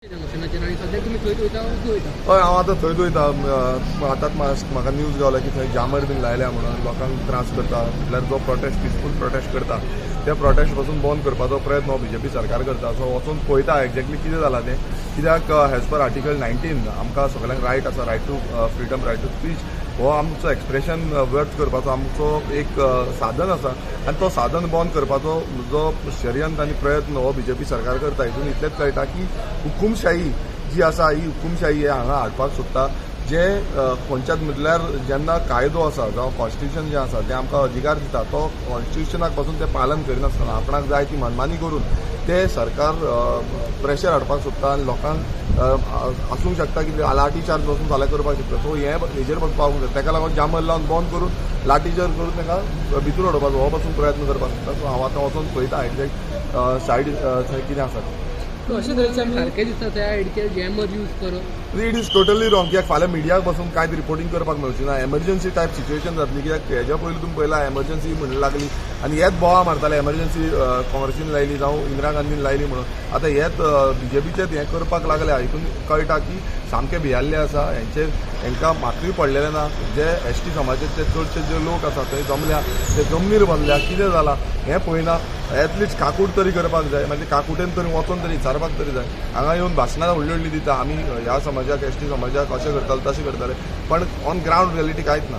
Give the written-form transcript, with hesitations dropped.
हय, हांव आतां थंयच वयता. आतांच म्हाका न्यूज गावला की थंय जामर बीन लायल्या म्हणून लोकांक त्रास करता. म्हटल्यार जो प्रोटेस्ट, पिसफूल प्रोटेस्ट करता ते प्रोटेस्ट पासून बंद करपाचो प्रयत्न हो बीजेपी सरकार करता. सो वचून पळयता एक्झॅक्टली कितें जालां तें, कित्याक एज पर आर्टिकल 19 आमकां सगळ्यांक रायट आसा, right to freedom, right to speech. हो आमचो एक्सप्रेशन व्यक्त करपाचो आमचो एक साधन आसा आनी तो साधन बंद करपाचो जो षडयंत्र आनी प्रयत्न हो बीजेपी सरकार करता, हितून इतलेंच कळटा की हुकुमशाही जी आसा ही हुकुमशाही हांगा हाडपाक सोदता. जे खंयच्याच म्हटल्यार जेन्ना कायदो आसा जावं कॉन्स्टिट्युशन जें आसा तें आमकां अधिकार दिता, तो कॉन्स्टिट्युशनाक पासून तें पालन करिनासतना आपणाक जाय ती मनमानी करून ते सरकार प्रेशर हाडपाक सोदता आनी लोकांक आसूंक शकता की लाठी चार्ज पासून फाल्यां करपाक शकता. सो हें हेजेर पासून पावूंक जाय. ताका लागून जामर लावन बंद करून लाठी चार्ज करून ताका भितर उडोवपाचो हो पासून प्रयत्न करपाक शकता. सो हांव आतां वचोन पळयता एक्झॅक्ट सायड थंय कितें आसा तें. अशें तरेचे सारकें दिसता त्या आयडिचेर जॅमर यूज करप? It is totally wrong, कित्याक फाल्यां मिडियाक बसून कांयच रिपोर्टिंग करपाक मेळची ना. एमर्जन्सी टायप सिच्युएशन जातली, कित्याक हेज्या पयलीं तुमी पळयला एमर्जन्सी म्हणून लागली आनी हेच बोवा मारताले एमर्जन्सी काँग्रेसीन लायली जावं इंदिरा गांधीन लायली म्हणून. आतां हेच बीजेपीचेच हें करपाक लागल्या, हितून कळटा की सामके भियाल्ले आसा हेंचेर, हेंकां मातूय पडलेलें ना. जे एसटी समाजाचे चडशे जे लोक आसा थंय जमल्या, ते जमनीर बसल्या, कितें जालां हें पळयना. एटलिस्ट काकूट तरी करपाक जाय, मागीर काकुटेन तरी वचोन तरी विचारपाक तरी जाय. हांगा येवन भाशणां व्हडली व्हडली दिता, आमी ह्या समाजाक, एसटी समाजाक अशें करताले तशें करताले, पण ऑन ग्रावंड रियलिटी कांयच ना.